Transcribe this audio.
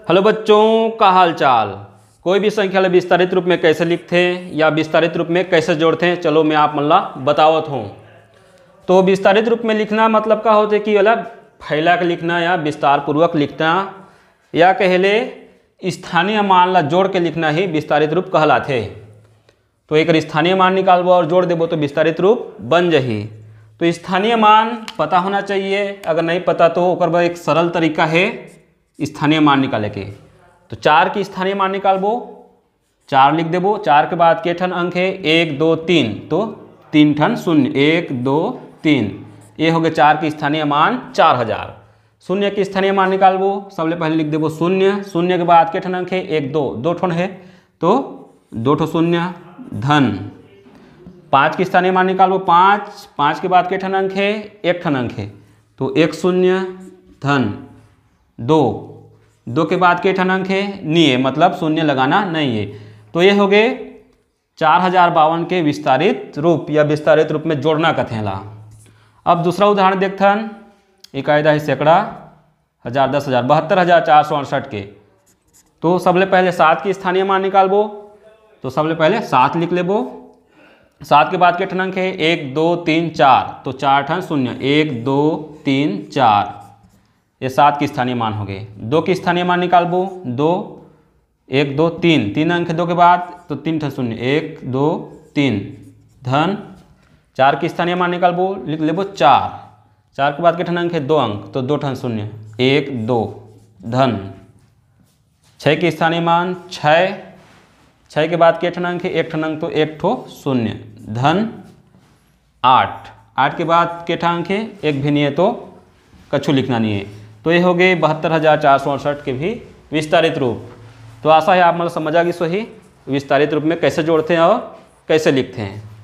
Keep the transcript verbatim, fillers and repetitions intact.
Hello बच्चों, का हाल चाल? कोई भी संख्या ला विस्तारित रूप में कैसे लिखथे या विस्तारित रूप में कैसे जोड़थे, चलो मैं आप मन ला बतावत हूँ। तो विस्तारित रूप में लिखना मतलब का होथे कि ओला फैला के लिखना या विस्तार पूर्वक लिखना, या कहे ले स्थानीय मान ला जोड़ के लिखना ही विस्तारित रूप कहलाथे। तो एक स्थानीय मान निकालबो और जोड़ देबो तो विस्तारित रूप बन जाही। तो स्थानीय मान पता होना चाहिए, अगर नहीं पता तो ओकर बर एक सरल तरीका है स्थानीय मान निकाले के। तो चार की स्थानीय मान निकालबो, चार लिख देबो। चार के बाद के ठन अंक है? एक, दो, तीन, तो तीन ठन शून्य, एक, दो, तीन, ये हो गए चार की स्थानीय मान चार हजार। शून्य की स्थानीय मान निकालबो, सबले पहले लिख देबो शून्य। शून्य के बाद के ठन अंक है? एक, दो, दो ठन है, तो दो ठो शून्य, धन। पाँच की स्थानीय मान निकालबो, पाँच। पाँच के बाद के ठन अंक है? एक ठन अंक है, तो एक शून्य, धन दो। दो के बाद के ठन अंक है? नहीं है, मतलब शून्य लगाना नहीं है। तो ये हो गए चार हजार बावन के विस्तारित रूप या विस्तारित रूप में जोड़ना कथे ला। अब दूसरा उदाहरण देखथन, ये कायदा है सैकड़ा, हजार, दस हजार, बहत्तर हजार चार सौ अड़सठ के। तो सबले पहले सात की स्थानीय मान निकालबो, तो सबले पहले सात लिख लेबो। सात के बाद के ठन अंक है? एक, दो, तीन, चार, तो चार ठन शून्य, एक, दो, तीन, चार, ये सात की स्थानीय मान हो गए। दो की स्थानीय मान निकालबो, दो, एक, दो, तीन, तीन अंक है दो के बाद, तो तीन ठन शून्य, एक, दो, तीन, धन। चार की स्थानीय मान निकालबो, लिख लेबो चार। चार के बाद के ठन अंक है? दो अंक, तो दो ठन शून्य, एक, दो, धन। छः की स्थानीय मान छः। छः के बाद के ठन अंक है? एक ठन अंक, तो एक ठो शून्य, धन आठ। आठ के बाद के ठन अंक है? एक भी नहीं है, तो कछु लिखना नहीं है। तो ये हो गए बहत्तर हजार चार सौ अड़सठ के भी विस्तारित रूप। तो आशा है आप मन समझ आ गिस होही विस्तारित रूप में कैसे जोड़ते हैं और कैसे लिखते हैं।